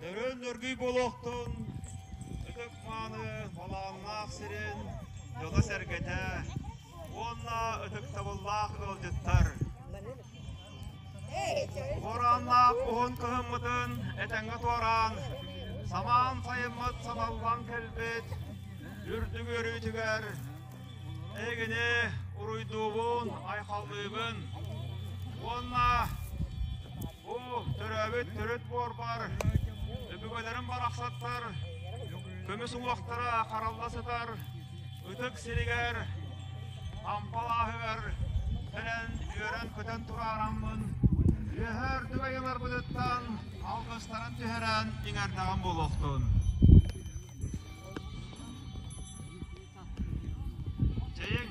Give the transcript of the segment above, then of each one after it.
Өрөн-өргүй буолуохтун ытык-мааны балааннаах сирин дьоно-сэргэтэ уонна ытыктабыллаах ыалдьыттар! Уорааннаах уһун кыһыммытын этэҥҥэ туораан, самаан сайыммыт самаллан кэлбит үрдүк үөрүүтүгэр эһигини уруйдуубун, айхаллыыбын уонна Бу төрөөбүт төрүт буорбар өбүгэлэрим барахсаттар көмүс уҥуохтара харалла сытар ытык сиригэр Ампалааһыгар кэлэн үөрэн-көтөн тураараммын үөһэ үрдүк айыларбытыттан алгыстарын түһэрэн иҥэрдэҕим буолуохтун. Чэйиҥ!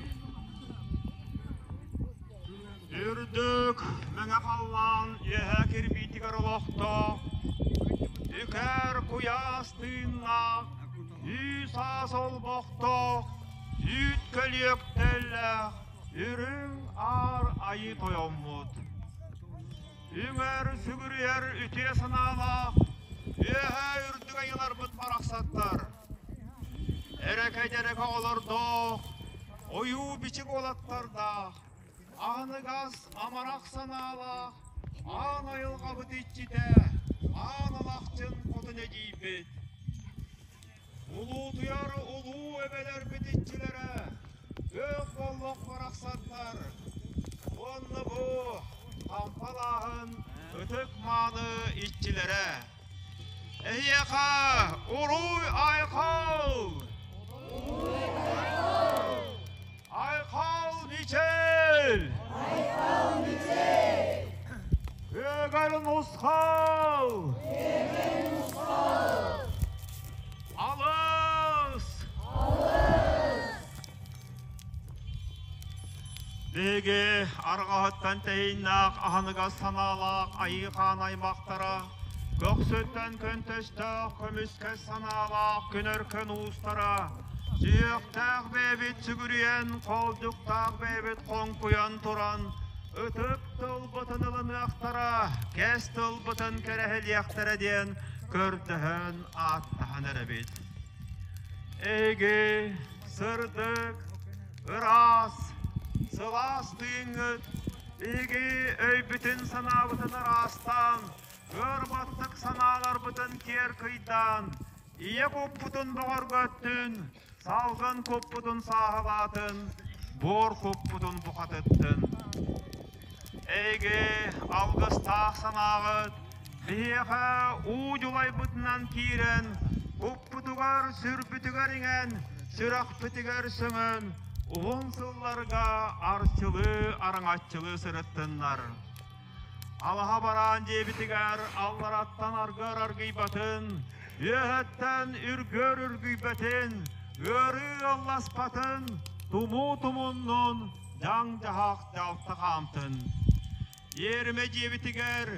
Үрдүк мэҥэ халлаан үөһэ кирбиитигэр олохтоох, үкэр куйаас тыыннаах, үс-аас олбохтоох, үүт көлүөктэллээх үрүҥ аар айыы тойоммут. Үҥэр сүгүрүйэр үтүө санаалаах үөһэ үрдүк айыларбыт барахсаттар. Эрэкэ-дьэрэкэ олордоох, ойуу-бичик уолаттардаах, Аныгас амарах санаалаах аан айылҕабыт иччитэ, аан алахчын хотун эдьиийбит. Улуутуйар улуу эбэлэрбит иччилэрэ, күөх боллох барахсаттар уонна бу Хампалааһын ытык-мааны иччилэрэ. Эһиэхэ уруй-айхал! Айхал Мичел! Айхал Мичел! Күөгэл Нусхал! Күөгэл Нусхал! Алыс! Алыс! Биһиги арҕаһыттан тэһииннээх аһыныгас санаалаах айыы-хаан аймахтара, көхсүттэн көнтөстөөх көмүскэс санаалаах күн-өркөн уустара, сүһүөхтээх бэйэбит сүгүрүйэн, холдьуктаах бэйэбит хоҥкуйан туран, ытык тылбытын ылыныахтара, кэс тылбытын кэрэһилиэхтэрэ диэн көрдөһөн ааттаһан эрэбит. Эһиги сырдык, ыраас, сылаас тыыҥҥыт биһиги өйбүтүн-санаабытын ыраастаан, өр баттык санааларбытын киэр кыйдаан, ийэ куппутун бөҕөргөттүн, салгын куппутун сааһылаатын, буор куппутун бухатыттын. Эһиги алгыстаах санааҕыт биһиэхэ уу дьулайбытынан киирэн, куппутугар, сүрбүтүгэр иҥэн, сүрэхпитигэр сөҥөн, уһун сылларга арчылыы, араҥаччылыы сырыттыннар. Алаһа бараан диэбитигэр аллараттан аргыар аргыйбатын, үөһэттэн үргүөр үргүйбэтин, ыарыы ыалласпатын, тумуу тумуннун, дьаҥ-дьаһах дьалта хаамтын. Иэримэ дьиэбитигэр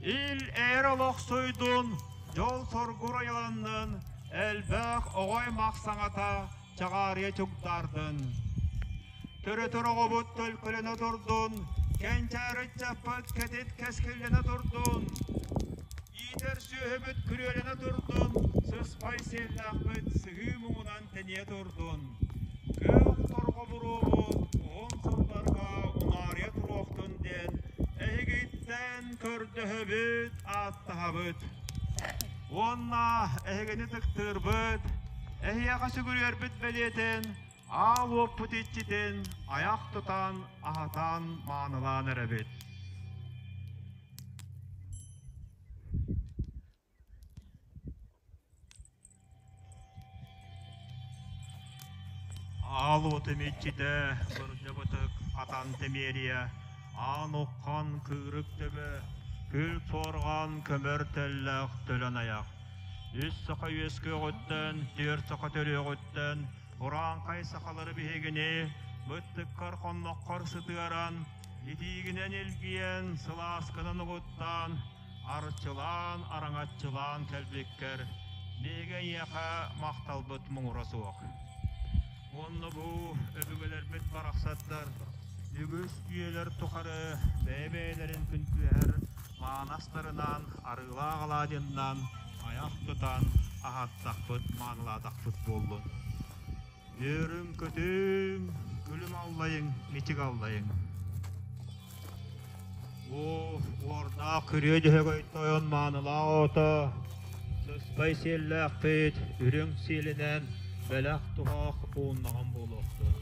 ил-эр олохсуйдун, дьол-соргу айыланнын, элбэх оҕо-аймах саҥата чаҕаарыйа чугдаардын. Төрөтөр оҕобут төлкөлөнө турдун, кэнчээри ыччаппыт кэтит кэскиллэнэ турдун, иитэр сүөһүбүт күрүөлэнэ турдун, сыспай сиэллээхпит сыһыы муҥунан тэнийэ турдун. Күөх торҕо буруобут уһун сылларга унаарыйа туруохтун диэн эһигиттэн көрдөһөбүт, ааттаһабыт. Уонна эһигини тыктыырбыт, эһиэхэ сүгүрүйэрбит бэлиэтин Аал уоппут иччитин айах тутан, аһатан, маанылаан эрэбит. Аал уотум иччитэ бырдьабытык атан тэмиэрийэ, аан уххан кыырык төбө, күл суорҕан көмөр тэллэх төлөн айах. Үс саха үөскүөҕүттэн, түөрт саха төрүөҕүттэн Урааҥхай сахалары биһигини быттыккар хонноххор сытыаран, итиигинэн илгийэн, сылааскынан угуттаан, арчылаан, араҥаччылаан кэлбиккэр биһиги эйиэхэ махталбыт муҥура суох. Уонна бу өбүгэлэрбит барахсаттар үгүс үйэлэр тухары бэйэ-бэйэлэрин күнтүөһэр мааны астарынан, арыылаах алаадьыннан, айах тутан аһаттахпыт, маанылаатахпыт буоллун. Үөрүҥ-көтүҥ, күлүм аллайыҥ, мичик аллайыҥ. Оо, уордаах күрүө дьөһөгөй тойон маанылаах оҕото, сыспай сиэллээхпит, үрүҥ сиэлинэн бэлэх туһах ууннаҕым буолуохтун.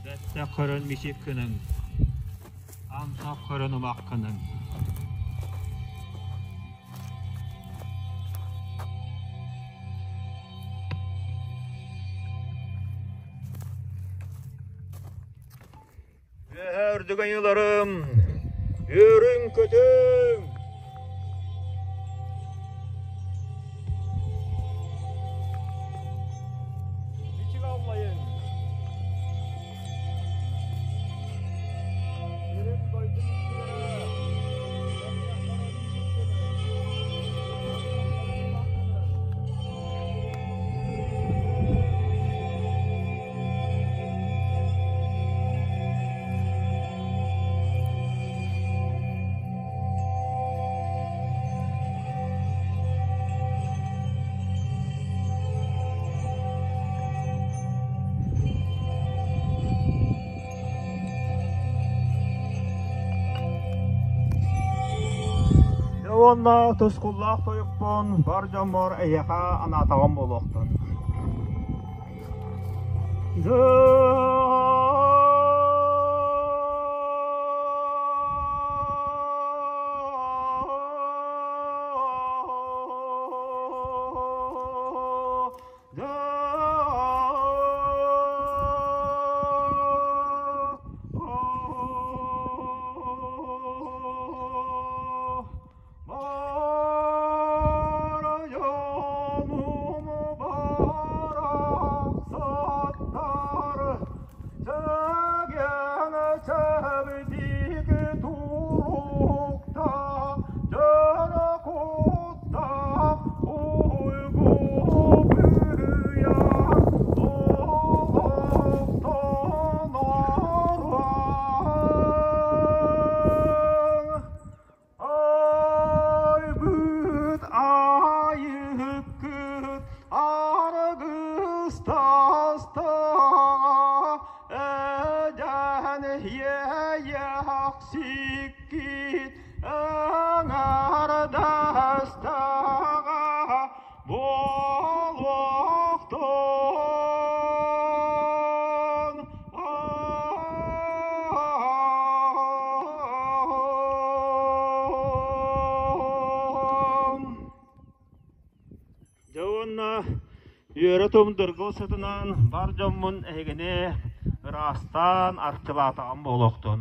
Бэттэх көрөн мичик гыныҥ, антах көрөн умах гыныҥ. Үөһээ үрдүк айыыларым, үөрүҥ-көтүҥ! Мичик аллайыҥ! Сирин дойдун иччилэрэ, Дьэ уонна тускуллаах тойукпун бар дьоммор эһиэхэ анаатаҕым буолуохтун. Айбыт айыккыт аргыстастаҕа эдэн иэйэхсиккит аҥардастаҕа буолуохтун. Дьэ уонна үөрэ тумдургу сытынан бар дьоммун эһигини ыраастаан арчылаатаҕым буолуохтун.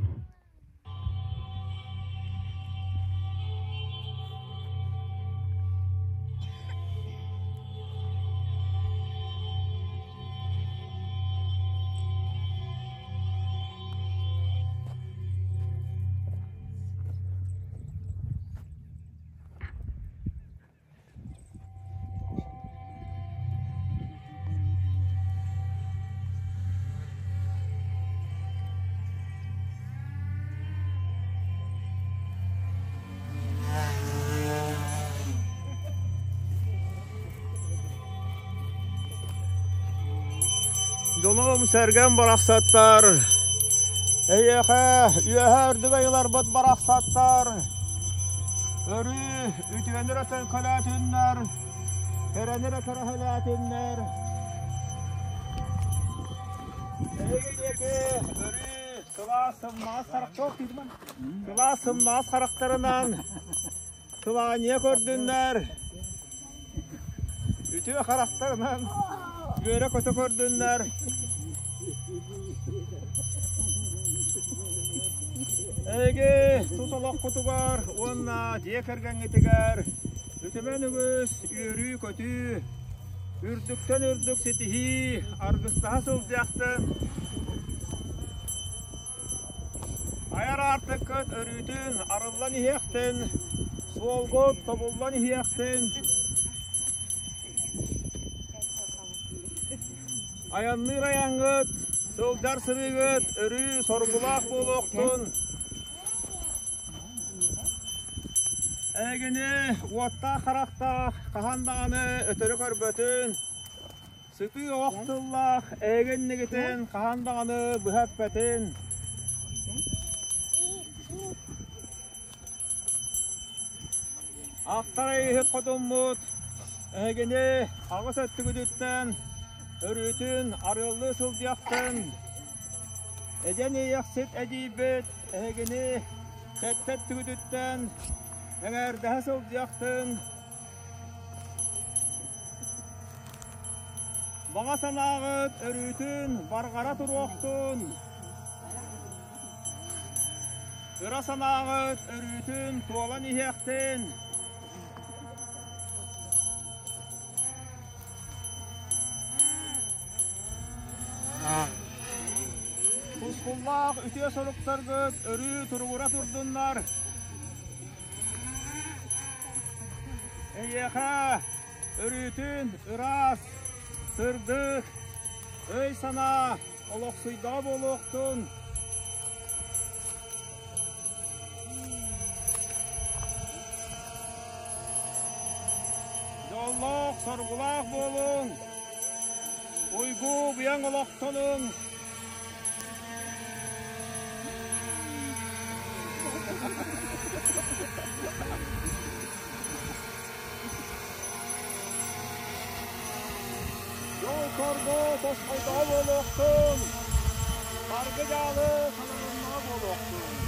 Дьонум сэргэм барахсаттар, эйиэхэ үөһэ үрдүк айыларбыт барахсаттар, өрүү үтүөнү эрэ төлкөлөөтүннэр, кэрэни эрэ кэрэһэлээтиннэр. Эһиги диэки өрүү сылаас сымнаҕас харахтаах сылаас сымнаҕас харахтарынан сылаанньыйа көрдүннэр, үтүө харахтарынан үөрэ-көтө көрдүннэр. Эһиги тус олоххутугар уонна дьиэ кэргэҥҥитигэр үтүмэн үгүс үөрүү-көтүү, үрдүктэн үрдүк ситиһии аргыстаһа сылдьыахтын. Айар аартыккыт өрүүтүн арыллан иһиэхтин, суолгут тобуллан иһиэхтин. Айанныыр айаҥҥыт, сылдьар сырыыгыт өрүү соргулаах буолуохтун. Эһигини уоттаах харахтаах хаһан даҕаны өтөрү көрбөтүн, сытыы ох тыллаах эһиги иннигитин хаһан даҕаны быһа эппэтин. Ахтар иһит хотуммут эһигини аҕыс өттүгүтүттэн өрүүтүн арыаллыы сылдьыахтын. Эдьэн иэйэхсит эдьиийбит эһигини сэттэ өттүгүтүттэн эҥээрдэһэ сылдьыахтын. Баҕа санааҕыт өрүүтүн барҕара туруохтун. Ыра санааҕыт өрүүтүн туолан иһиэхтин. Тускуллаах үтүө соруктаргыт өрүү туругура турдуннар. Эйиэхэ өрүүтүн ыраас, сырдык, өй-санаа олохсуйдаҕа буолуохтун. Дьоллоох, соргулаах буолуҥ! Уйгу быйаҥ олохтонуҥ! Дьол-соргу тосхойдоҕо буолуохтун! Саргы-дьаалы сананыннаҕа буолуохтун!